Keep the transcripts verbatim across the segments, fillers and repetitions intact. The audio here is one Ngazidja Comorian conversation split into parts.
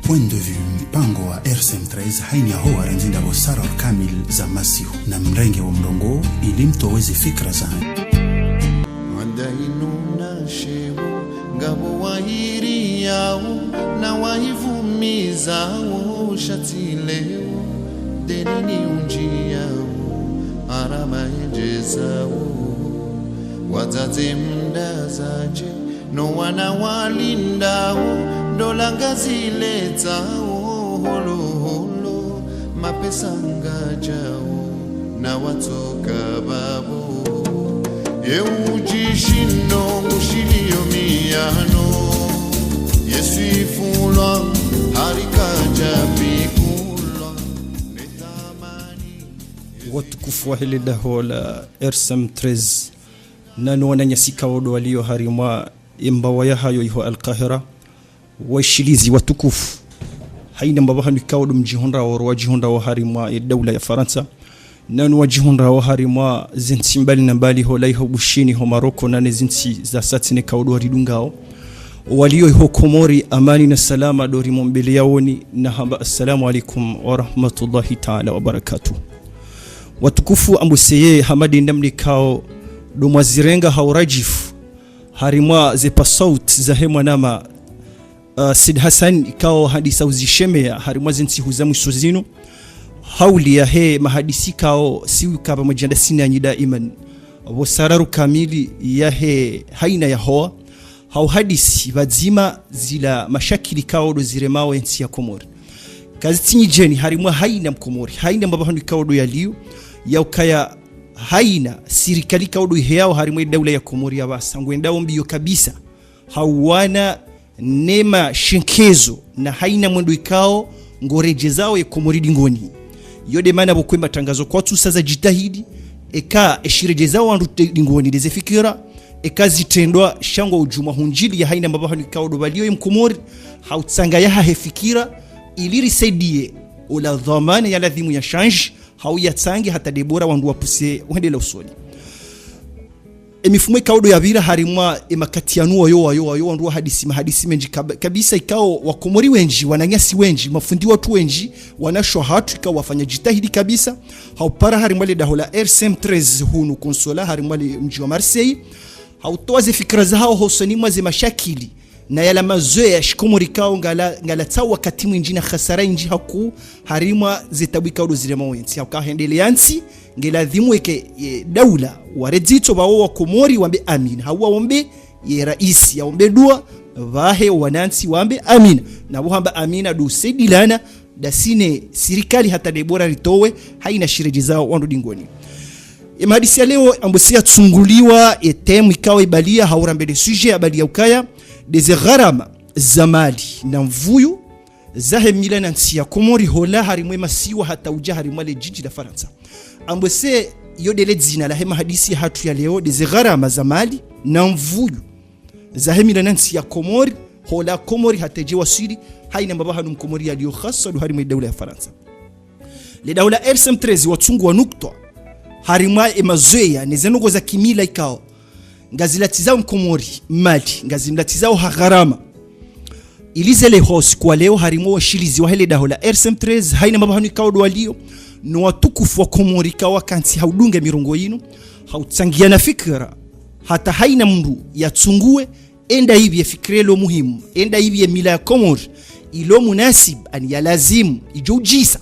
Point de vue, mpango wa R C M treize, hayina ho warandzi ndrabo saror kamil za masihu. Na mrenge wo mrongoo, ili mtowe ze fikira zanyu. Mada inu na sheo, ngapvo wahiriyao, na wahivumizao, sha tsi leo, deni ni undjiyao, harama endjezao, wadzadze mndazadje, no wana walindao, ndola ngaziletsao, holo, holo, mapesa ngadjao, na watsoka pvapvo. Ye udjishindo ngushiliyo miyano, ye swifulwa, hari kadjapikulwa, ne thamani. Watukufu wahe le daho la R C M treize, nanu wananyasi kaodo waliyo harimwa embawa yahayo iho Alkahira, waishilizi watukufu. Hayina mbapvi hanu ikaodo mdjihundrao, ro wadjihundrao harimwa edaula ya Farantsa. Nanu wadjihundrao harimwa zintsi mbali na mbali, hola iho Bushini, ho Maroko, nane zintsi za satsi ne kaodo waridungao. Waliyo iho Komori, amani na salama ndo rimo mbele yaoni, na hamba assalamu alaikum wa rahmatullahi ta'ala wa barakatuh. Watukufu, ambo seye hamadi ndamnikao ndo mwazirenga ha uradjifu harimwa ze pasauti zahe mwanama, uh, Said Hassan, ikao hadisa uzishemeya harimwa ze ntsihu za mwiso zinu. Hauli yahe mahadisi ikao siwuka pvamwedja ndasi nanyi daiman. Pvo sararo kamili yahe hayina ya hoa. Ha uhadisi pvadzima zila mashakili ikao ndo ziremao entsi ya Komori. Kazitsi nyidjeni harimwa hayina Mkomori, hayina mbapvi hanu ikao ndo yaliyo, ya ukaya hayina sirikali ikao ndo iheyao harimwa edaula ya Komori ya pvasa, ngwendao mbiyo kabisa. Hauwana ne mashenkezo na hayina mwendo ikao ngoredjezao ye Komori dingoni. Yo nde mana pvoko ematangazo kwatsusa za djitihadi, eka eshiredjezao wandru te-, dingoni ndeze fikira, eka zitrendwa sha ngwa udjuma hundjili ya hayina mbapvi hanu ikao ndo pvaliyo ye Mkomori, ha utsanga yahahe fikira, ili risaidiye ola dhwamana ya ladhimu ya shandji, hau yatsange hata ndebora wandru wapvuse wendele usoni. Emifumo ikao ndo yapvira harimwa emakati yanu wayo, wayo, wayo, wandru wahadisi mahadisi mendji kab-, kabisa ikao Wakomori wendji, wananyasi wendji, mafundi watru wendji, wanashe wahatru ikao wafanya djitihadi kabisa. Ha upara harimwa le daho la R C M treize hunu Consolat, harimwa le mdji wa Marseille. Ha utowa ze fikira zahao hosoni mwa ze mashakili na yala mazoweya ya shikomori ikao ngala, ngalatsao wakati mwindji na hasara indji hakuu harimwa ze tabu ikao ndo ziremao entsi. Hauka hendeleya ntsi, ngeladhimu eke, ye, daula, waredzitso pvao Wakomori wambe amina. Hau waombe, ye raisi, yaombe dua, pvahe wanantsi wambe amina. Na pvo hamba amina ndo usaidilana, ndasi ne sirikali hata ndebora ritowe, hayina shiredjezao wandru dingoni. Emahadisi ya leo, ambo si yatsunguliwa, ye thème ikao ibaliya, hau rambe nde sujet yabaliya ukaya, ndeze gharama za mali na mvuyu, zahe mila na ntsi ya Komori hola harimwa emasiwa hata udja harimwa le djidji la Farantsa. Ambo se yo ndele dzina lahe mahadisi yahatru ya leo, ndeze gharama za mali na mvuyu zahe mila na ntsi ya Komori, hola Komori hata idje waswili hayina mbapvi hanu Mkomori yaliyo, haswa ndo harimwa edaula ya Farantsa. Le daho la R C M treize watsunguwa nukutwa harimwa emazoweya neze ndrongoo za kimila ikao ngazilatsizao Mkomori mali, ngazimlatsizao ha gharama. Ili zelehe usiku wa leo harimwa washilizi wahe le daho la R C M treize, hayina mbapvi hanu ikao ndo waliyo, no watukufu wa Komori ikao wakantsi ha udunga emirongoo yinu, ha utsangiana fikira, hata hayina mndru yatsunguwe, enda ipvi ye fikira ilo muhimu, enda ipvi ye mila ya Komori ilo munasib, ani ya lazimu, idjo udjisa.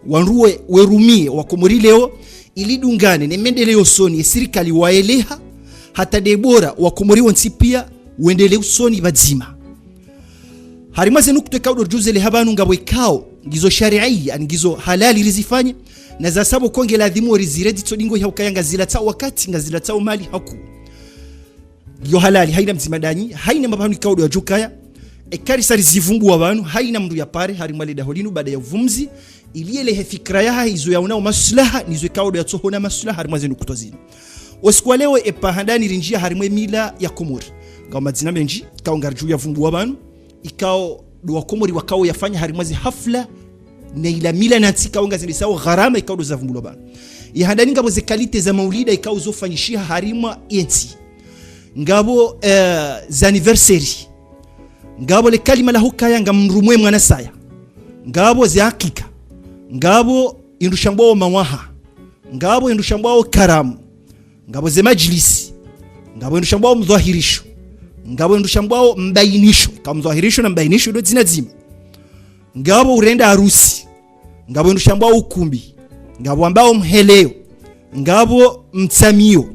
Wandru we, werumiye Wakomori leo, ili idungane ne mendeleyo usoni ye sirikali waeleha, hata ndebora Wakomori wontsi piya wendelee usoni pvadzima. Harimwa ze nukutwa ikao ndo ridjo uzeleha pvanu ngapvo ikao ngizo shari'i, ani ngizo halali rizifanye, na zasaya pvoko ngeladhimu riziredzitso dingo ha ukaya ngazilatsao wakati, ngazilatsao mali hakuu. Yo halali, hayina mdzima ndanyi, hayina mbapvi hanu ikao ndo yadjo ukaya, eka risa rizivumbuwa pvanu, hayina mndru yapare harimwa le daho linu baada ya uvumzi, ili yelehe fikira yahahe izo yaonao maslaha, nizo ikao ndo yatsohona maslaha harimwa ze nukutwa zinu. Usiku wa leo, epvaha ndani rindjiya harimwa emila ya Komori. Ngapvo madzina mendji, ikao ngaridjo uyavumbuwa pvanu, ikao ndo Wakomori wakao yafanya harimwa ze hafla, ne ila mila na ntsi ikao ngazendesao gharama ikao ndo zavumbulwa pvanu. Ye handani ngapvo ze qualité za maulida ikao zofanyishiha harimwa yentsi. Ngapvo, eh, za anniversaire. Ngapvo le kalima la hukaya ngamrumwe mwana saya. ngapvo ze hakika, ngapvo indru shambwao mawaha, ngapvo indru shambwao karamu, ngapvo ze majlisi, ngapvo indru shambwao mdhwahirisho, ngapvo indru shambwao mbainisho, ka mdhwahirisho na mbainisho ndo dzina dzima. Ngapvo urenda harusi, ngapvo indru shambwao ukumbi, ngapvo wambao mheleyo, ngapvo mtsamiyo,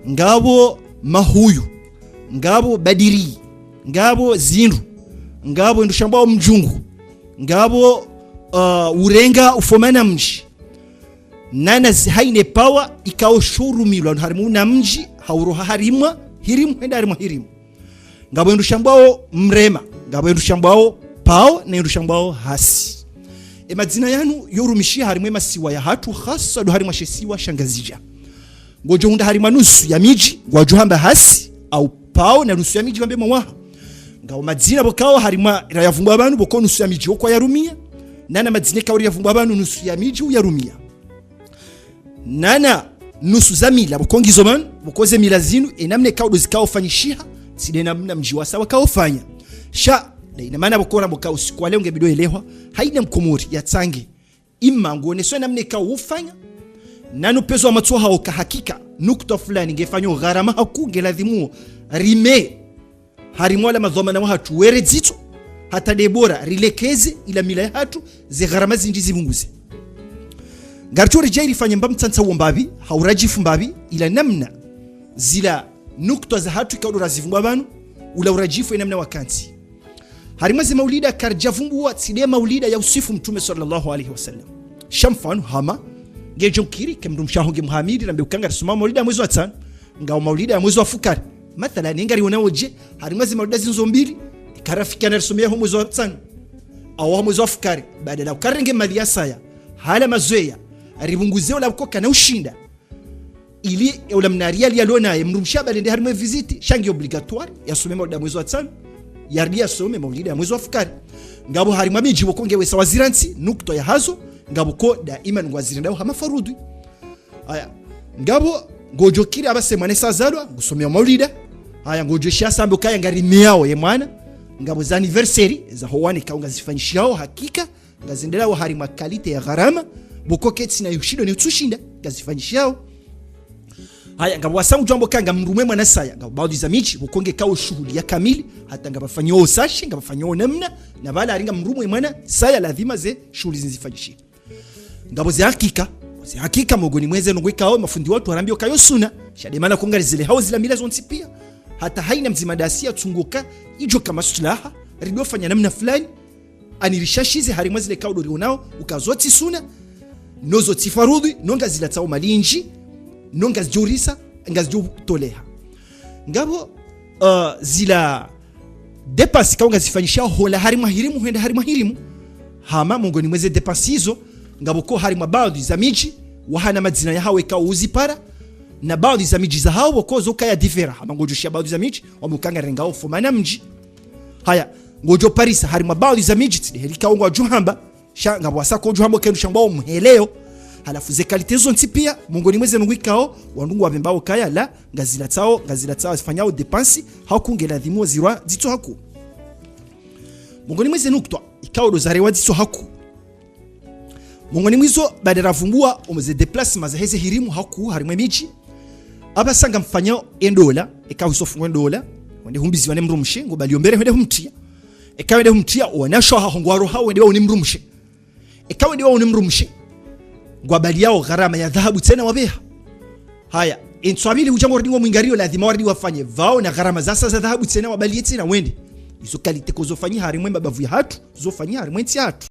ngapvo mahuyu, ngapvo badiri, ngapvo zindru, ngapvo indru shambwao mdjungu, ngapvo, uh, urenga ufoma na mdji. Nana zi haina pawa ikao shurumilwa harimwa na mdji, hauroha harimwa hirimu, henda harimwa hirimu. Ngapvo indru shambwao mrema, ngapvo indru shambwao pao, na indru shambwao hasi. E madzina yanu yorumishiha harimwa e masiwa yahatru, haswa ndo harimwa she isiwa sha Ngazidja. Ngodjo hundra harimwa nusu ya midji, ngwadjo hamba hasi, au pao, na nusu ya midji wambe mawaha. Ngapvo madzina pvoko harimwa rayavungua pvanu, pvoko nusu ya midji woko yarumia. Nana madzina ikao riyavungua pvanu, nusu ya midji uyarumia. Nana nusu za mila, pvoko ngizo pvanu, pvoko ze mila zinu, e namna ikao ndo zikao fanyishiha, tsi nde namna mdji wasa wakao fanya. Sha, nde ina maana pvoko ramba ka usiku wa leo nge bidi elehwa, haina mkomori yatsange. Ima nguoneswe namna ikao ufanya, nanu pvezo wa matso hao ka hakika, nukta fulani ngefanyo gharama hakuu nge ladhimu rime. Harimwa la madhwamana wahatru were dzitso, hata nde bora rilekeze ila mila yahatru, ze gharama zindji zipvunguze. Ngaritso ridja irifanye mba mtsantsa wo mbapvi, hau radjifu mbapvi, ila namna zila nukta zahatru ikao ndo razivungua pvanu, ula uradjifu e namna wakantsi. Harimwa ze maulida karidjavumbua tsi nde maulida ya usifu Mtrume swallallahu alayhi wa sallam. Sha mfano hama, ngedjo nkiri, ke mdrumshe haho nge mhamidi, rambe uka ngarisoma maulida ya mwezi wa tsanu, ngapvo maulida ya mwezi wa fukari. Mathalan, ngariona wodje, harimwa ze maulida zindzo mbili, ikarafikiana risome yaho mwezi wa tsanu, au yaho mwezi wa fukari, badala uka rirenge mali ya saya, hala mazoea, ripvunguze ula pvoko kana ushinda. Ili, e ula mna riyali yalo naye, mdrumshe apvo alende harimwa e visite, sha nge obligatoire, yasome maulida ya mwezi wa tsanu, yaridi yasome maulida ya mwezi wa fukari. Ngapvo harimwa midji pvoko nge wesa wazirantsi, nukta yahazo, ngapvo ko daima ngwazirendao hama farudhwi. Haya, ngapvo ngodjo kiri apvasa e mwana esa azalwa, ngusomea maulida. Haya, ngodjo shiya sambe ukaya ngarimeao ye mwana. Ngapvo za anniversaire, za ho wana ikao ngazifanyishiao, hakika, ngazendelao harimwa qualité ya gharama, pvoko ketsi na yushindo ni utsushinda, ngazifanyishiao. Haya, ngapvo wasa ngudjo wamba uka ngamrumwe mwana saya, ngapvo baadhwi za midji, pvoko nge kao shuhuli ya kamili, hata ngapvafanyao sashe, ngapvafanyao namna, na pvala haringa mrumwe mwana saya ladhima ze shuhuli zindzifanyishihe. Ngapvo ze hakika, ze hakika mongoni mwa ze ndrongoo ikao mafundi wahatru warambia uka yo suna, sha nde mana ko ngarizilehao zila mila zontsi pia. Hata haina mdzima dasi yatsunguka, idjo ka maslaha, ridofanya namna fulani, ani rishashize harimwa zile ikao ndo rionao, uka zo tsi suna, no zo tsi farudhwi, no ngazilatsao mali indji, no ngazidjo urisa, ngazidjo toleha. Ngapvo, uh, zila dépenses ikao ngazifanyishiha hula harimwa hirimu, hwenda harimwa hirimu. Hama mongoni mwa ze dépenses izo, ngapvo ko harimwa baadhwi za midji, wahana madzina yahao ikao uzipara, na baadhwi za midji zahao pvoko zo kaya différent. Hama ngodjo shiya baadhwi za midji, wambe uka ngarengao foma na mdji. Haya, ngodjo parisa harimwa baadhwi za midji tsi nde heli ikao ngwadjo hamba, sha ngapvo wasa ngodjo hamba uka indru shambwao mheleyo. Halafu ze qualité zontsi pia, mongoni mwa ze ndrongoo ikao, wandru ngwapvembao ukaya la, ngazilatsao, ngazilatsao, zifanyao dépenses, hakuu nge ladhimu zirwa dzitso hakuu. Mongoni mwa ze nukta, ikao ndo zarewa dzitso hakuu. Mongoni mwa izo, baada ravumbua, omo ze déplacement zaheze hirimu hakuu, harimwa e midji. Apvasa ngamfanyao e ndola, eka husofu ngo ndola, wende humbiziwa ne mdrumshe, ngo bali yo mbere hwende humtria. Eka wende humtria, owanashe wahaho ngwarohao wende waone mdrumshe. Eka wende waone mdrumshe, ngwabaliyao gharama ya dhahabu tsena wapveha. Haya, e ntsu ya pvili hudja ngoridi ngomwingario ladhima waridi wafanye pvao na gharama zasa za dhahabu tsena wabaliye tsena wende. Izo qualité ko zofanyiha harimwa e mabavu yahatru, zofanyiha harimwa e ntsi yahatru.